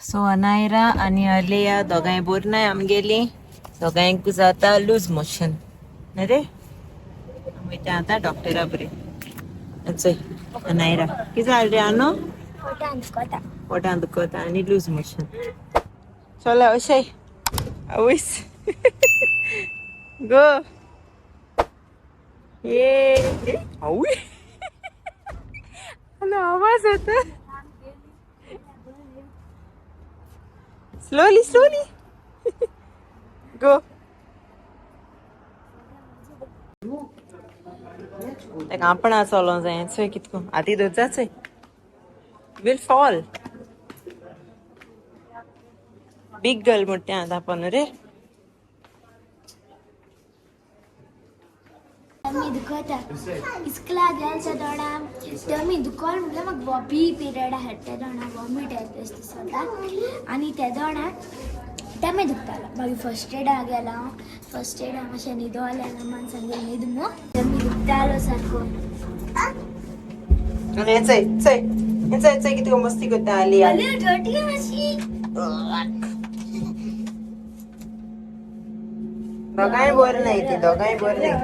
So Anaira आनी अलिया दोगांय बोर नाय आमगेली, दोगांयक जाता लूज मोशन न्ही रे. वयता आतां डॉक्टरा बरे. चय अनायरा, कितें जालें रे आनो? पोटान दुखता आनी लूज मोशन. चला अशें आवयस गो ये आवय आवाज येता. Slowly, slowly. Go. तेका आपणा चलो जाय. चोय कितको आती धरता, चोय will fall. Big girl मोठे आतां आपण रे. टमी दुखता. इस्कला गेल दोडा टमी दुखोल म्हटल्यार म्हाका बी पिरियड आहा ते दोणा वॉमीट येता अशें दिसता आनी ते दोणा टमी दुखतालो. मागीर फर्स्ट एडा गेला हांव. फर्स्ट एडा मातशें न्हिदोलें. अम्मान सांगलें न्हीद मु, टमी दुखतालो सारको. आनी हें चोय चोय, हें चोय चोय, कितको मस्ती करता आलिया. डर्टी मातशी. दोगांय बरें नाय ती, दोगांय बरें नाय.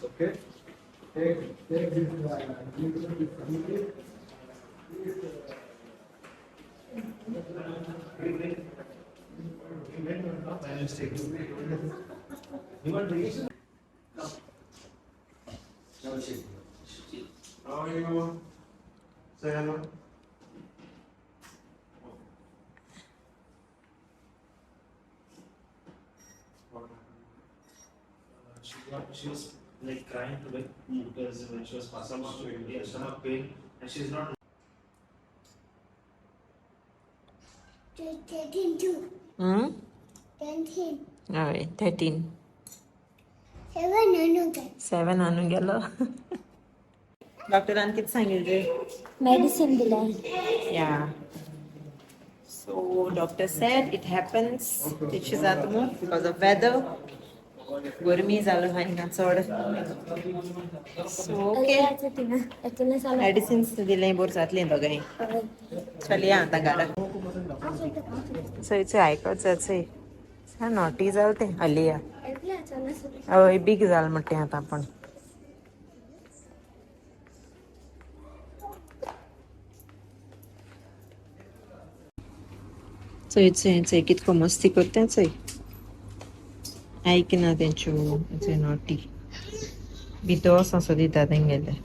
Okay. Take this, give this this. How are you? Say hello. What happened? She was like crying today because when she was passing Stomach pain. Yeah, stomach pain, and she's not 13 two. 13. हय, 13. 7 आणू काय? 7 आणून गेलो. डॉक्टरान कितें सांगिल्लें रे? Medicine दिलाय. Yeah. So doctor said it happens तितशें जाता मू because of weather. गरमी जालो हांगा चड. So okay. Medicines दिलें, बरें जातलें दोगांय. चलया आतां घरा. चोय चोय, आयकत जा चोय. नॉटी जालें तें अलिया. हय, बीग जालें म्हणटा तें आतां आपण. चोय चोय चोय, कितको मस्ती करता चोय. आयकना तेंच्यो. चोय नॉटी भितर वचोन सो दिता तेंगेलें.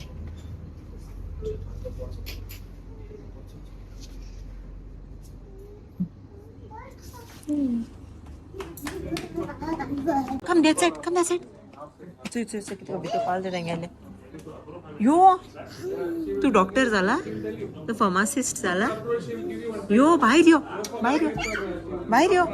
Come that side, come that side. चोय चोय चोय, कितको भितर पावले तेंगेलें. यो तू डॉक्टर जाला, तू फार्मासिस्ट जाला. यो भायर यो, भायर यो, भायर यो.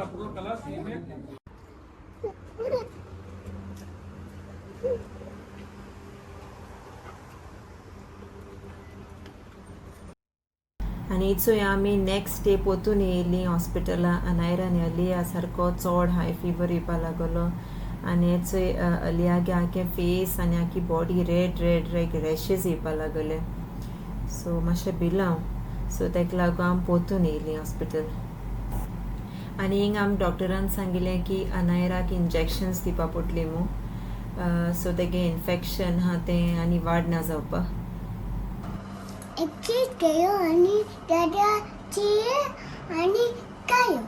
आनी चोय आमी नेक्स्ट डे पोतून येयलीं हॉस्पिटला. अनायरा आनी अलिया सारको चड हाय फिवर येवपा लागलो. आनी चोय अलियागे आख्खे फेस आनी आख्खी body red red red rashes येवपा लागले. सो मातशें भिलां हांव. सो तेका लागून आमी पोतून येयलीं हॉस्पिटल. आनी हिंग आमी डॉक्टरान सांगिल्लें की अनायराक इंजेक्शन्स दिवपा पडली मू, सो तेगे इन्फेक्शन आहा तें आनी वाड ना जावपा. एकटीच गयो आणि दादाची आणि कायो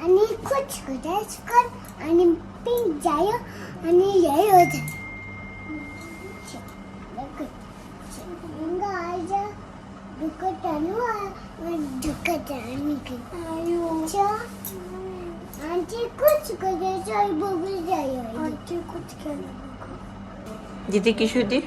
आणि कुछ कुछ कर आणि पिंक जायो आणि येयो. आंटी कुछ करे बघू जायो आंटी कुछ करे. दीदी किशू दी.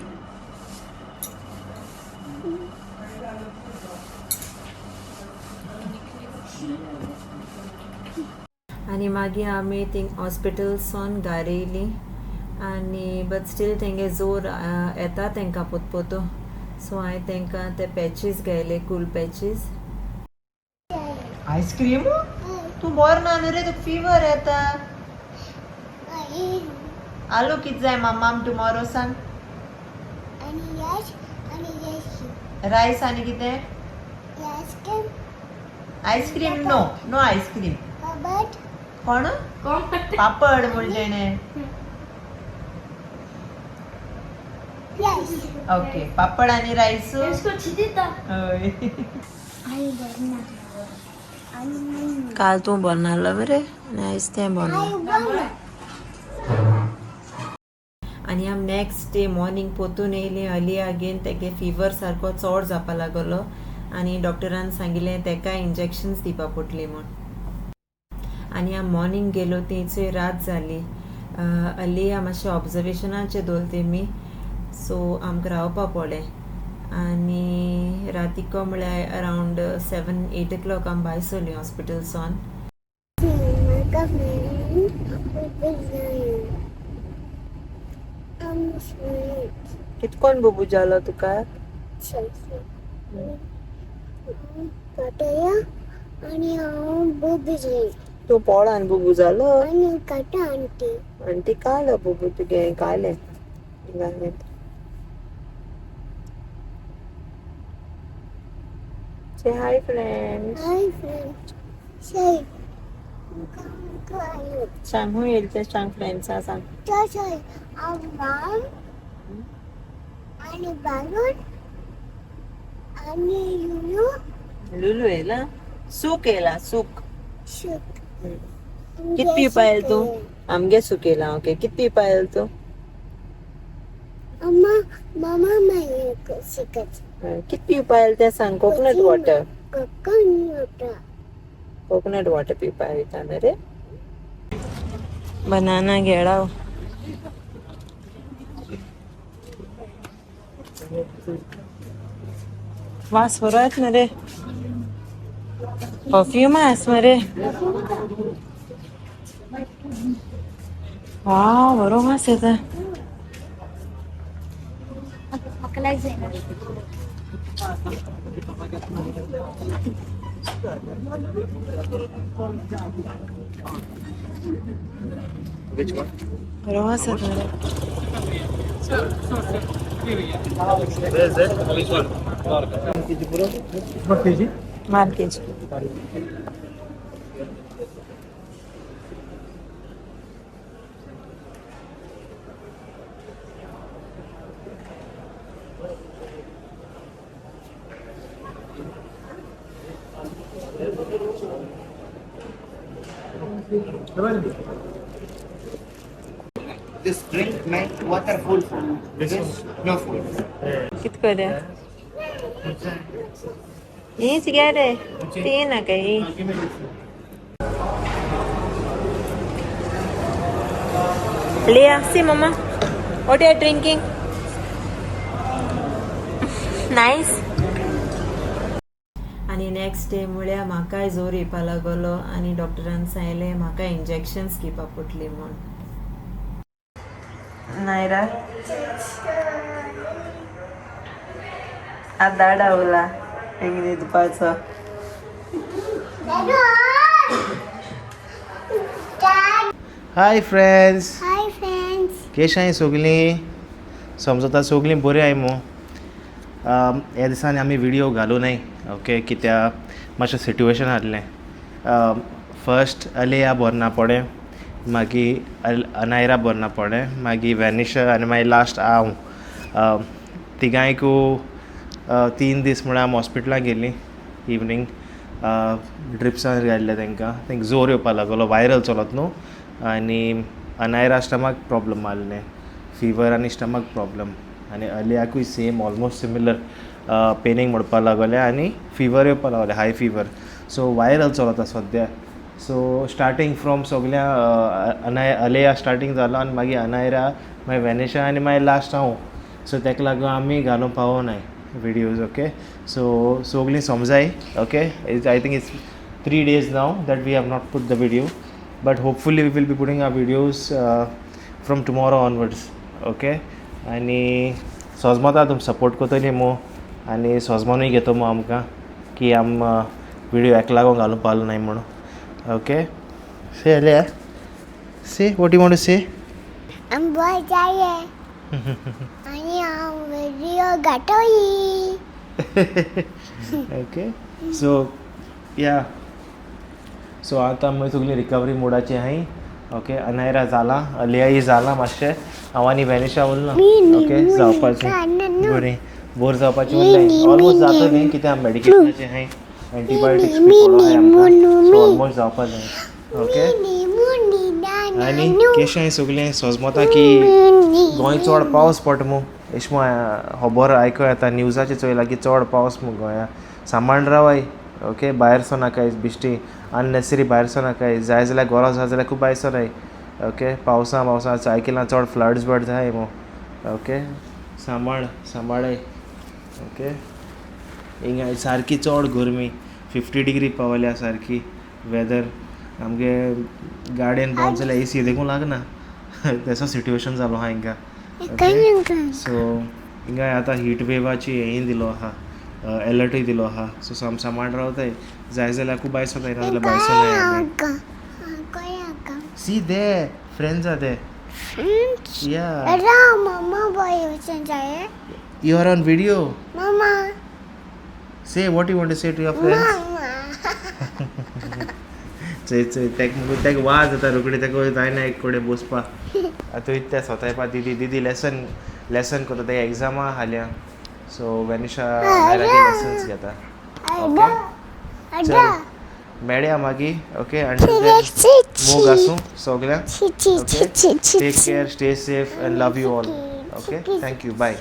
आनी मागीर आमी थिंग हॉस्पिटलसान घारा येयलीं. आनी बट स्टील तेंगे जोर येता तेंकां पोतपोतो. सो हांवें तेंकां ते पॅचीस घेयले, कूल पॅचीस. आयस्क्रीम? तूं बरो ना न्हू रे, तुका फिवर येता. आलू कित जाय मम्माम टुमॉरो सांग. आणि यश आणि यश. रायस आनी कितें? Ice cream. Ice cream no, no ice cream. Cupboard. कोण पापड म्हण तेणें. राईस. ओके, पापड आनी रायस. हय. आई बरं ना आणि काल तूं बरें नासलो मरे आनी आयज तें बरें. आई बरं. आनी आमी नेक्स्ट डे मॉर्निंग पोतून येयली. अलिया अगेन तेगे फिवर सारको चड जावपा लागलो आनी डॉक्टरान सांगिल्लें तेका इंजेक्शन्स दिवपा पडली म्हूण. आनी आमी मॉर्निंग गेलो थंयचय रात जाली. अलिया मातशें ऑब्जर्वेशनाचेर दवरलें तेमी, सो आमकां रावपा पडलें. आनी रातीको म्हळ्यार अरावंड 7-8 ओ क्लॉक आमी भायर सरलीं हॉस्पिटल सावन. म्हाका कितकोन बुबू जालो तुका? कटया आणि हांव बुबू जाय. तूं पोळान बुबू जालो. आनी कटा आंटी. आनी ती काडलो बुबू तुगे काडलें. Say hi friends. Hi friend. Say सांग हूं येयलें तें सांग फ्रेंड्सा सांग. तसोय हांव माम आनी बारून आनी युयू. लुलू येयला, सूक येयला सूक. सुक. कित पिवपा येयलें तूं? आमगे सूक येयला. ओके, कित पिवपा येयलें तूं? अम्मा मामा मागीर शिकत. कित पिवपा येयलें तें सांग. Coconut water. Coconut water. Coconut water पिवपा वयता न्हू रे. बनाना घेळाव. वास बरो येता मरे, परफ्यूम आस मरे. वा, बरो वास येता. म्हाका लायक जायना. Which one? बरो वास येता मरे. Where is it? Which one? Market. This drink make water full full. This no full. कित करे हीच घे रे, ती नाका ही. Leah, see mama. What you are drinking? Nice. आनी नेक्स्ट डे म्हळ्यार म्हाकाय जोर येवपा लागलो आनी डॉक्टरान सांगलें म्हाका इंजेक्शन्स घेवपा पडली म्हूण. नायरा आतां दाडा उरला हेंग न्हिदपाचो. Hi friends. Hi friends. केश आहाय सगलीं? समजता सगलीं बरीं आहाय मू. ह्या दिसांनी आमी विडियो घालूं नाय, ओके, कित्याक मातशें सिट्युएशन आहलें. फर्स्ट अलिया बरें ना पडलें, मागीर अनायरा बरें ना पडलें, मागीर वेनिशा आनी मागीर लास्ट हांव. तिगांयकू 3 दीस म्हळ्यार आमी हॉस्पिटलां गेलीं. इवनींग ड्रिप्सां घातले तांकां. तांकां जोर येवपा लागलो, वायरल चलत न्हू. आनी अनायरा स्टमक प्रॉब्लम आहलें, फिवर आनी स्टमक प्रॉब्लम. आनी अलियाकूय सेम, ऑलमोस्ट सिमिलर, पेनींग म्हणपा लागलें आनी फिवर येवपा लागलें, हाय फिवर. सो वायरल चलता सद्या. सो स्टार्टींग फ्रॉम सगल्या अनाय अलिया स्टार्टींग जालो आनी मागीर अनायरा, मागीर वेनिशा आनी मागीर लास्ट हांव. सो ताका लागून आमी घालूंक पावनाय विडियोज. ओके, सो सगलीं समजाय. Okay, I think it's 3 days now that we have not put the video, but hopefully we will be putting our videos from tomorrow onwards, okay? आनी सोजमता तुमी सपोर्ट करतली मू आनी सोजमानूय घेतो मू आमकां की आम विडियो हेका लागून घालूंक पावलो नाय म्हणून. Okay, say Aliya, say what you want to say. आम बरें जाये आनी हांव व्हिडियो घाटोई. ओके, सो या, सो आतां आमी सगळीं रिकवरी मोडाची आहाय. ओके, अनायरा जाला, अलियाई जाला मातशें. हांव आनी वेनिशा उरलां. ओके, जावपाचें बरीं बोर जावपाचें उरलें. ऑलमोस्ट जातलें, कित्याक मेडिकेशनाचें आहाय, एंटीबायोटिक्स बी थोडो आहाय आमकां. सो ऑलमोस्ट जावपा जाय. ओके, आनी केशें सगळें सोजमता की गोंय चड पावस पडटा मू, एश खबर आयको येता, न्यूजाचेर चोयला की चड पावस मू गोंया. सांबाळून रावाय. ओके, भायर सरनाकाय, बिश्टी अननेसेसरी भायर सरनाकाय. जाय जाल्यार गरज आसा जाल्यार खूब भायर सराय. ओके, पावसा पावसा आयकलां चड फ्लड्स ब्लड जाय मू. ओके, सांबाळ सांबाळय. ओके, हिंगा सारकी चड गरमी, 50 डिग्री पावल्या सारकी वेदर. आमगे गाडयेन भोंवत जाल्यार एसी देखून लागना, तेसो सिट्युएशन जालो आहा हिंगा. ओके, सो हिंगा आतां हीट वेवाची हेंय दिलो आहा, एलर्टूय दिलो आहा. सो सांबाळ रावताय. जाय जाल्यार खूब भायर सरताय, नाजाल्यार भायर सरनाय आमी. See there, friends are there. Yeah. Mama boy. You are on video. Mama. Say what you want to say to your friends. Mama. चोय चोय, तेक मुगो तेक वाज जाता रोखडी, तेका जायना एक कडेन बसपा. आतां वयता स्वता. दिदी दिदी लेसन लेसन करता, तेका एग्जामा हाल्या. सो वेनिशा लेसन्स घेता. ओके, चल मेळया मागीर. ओके, अंटील then मोग आसूं सगळ्यांक. Okay, take care, stay safe and love you all. Okay, thank you, bye.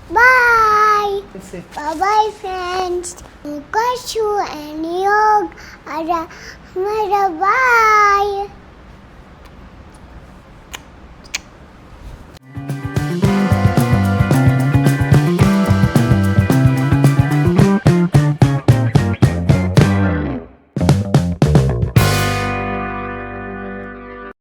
Bye. Bye bye friends. Kashu and Yog. Bye.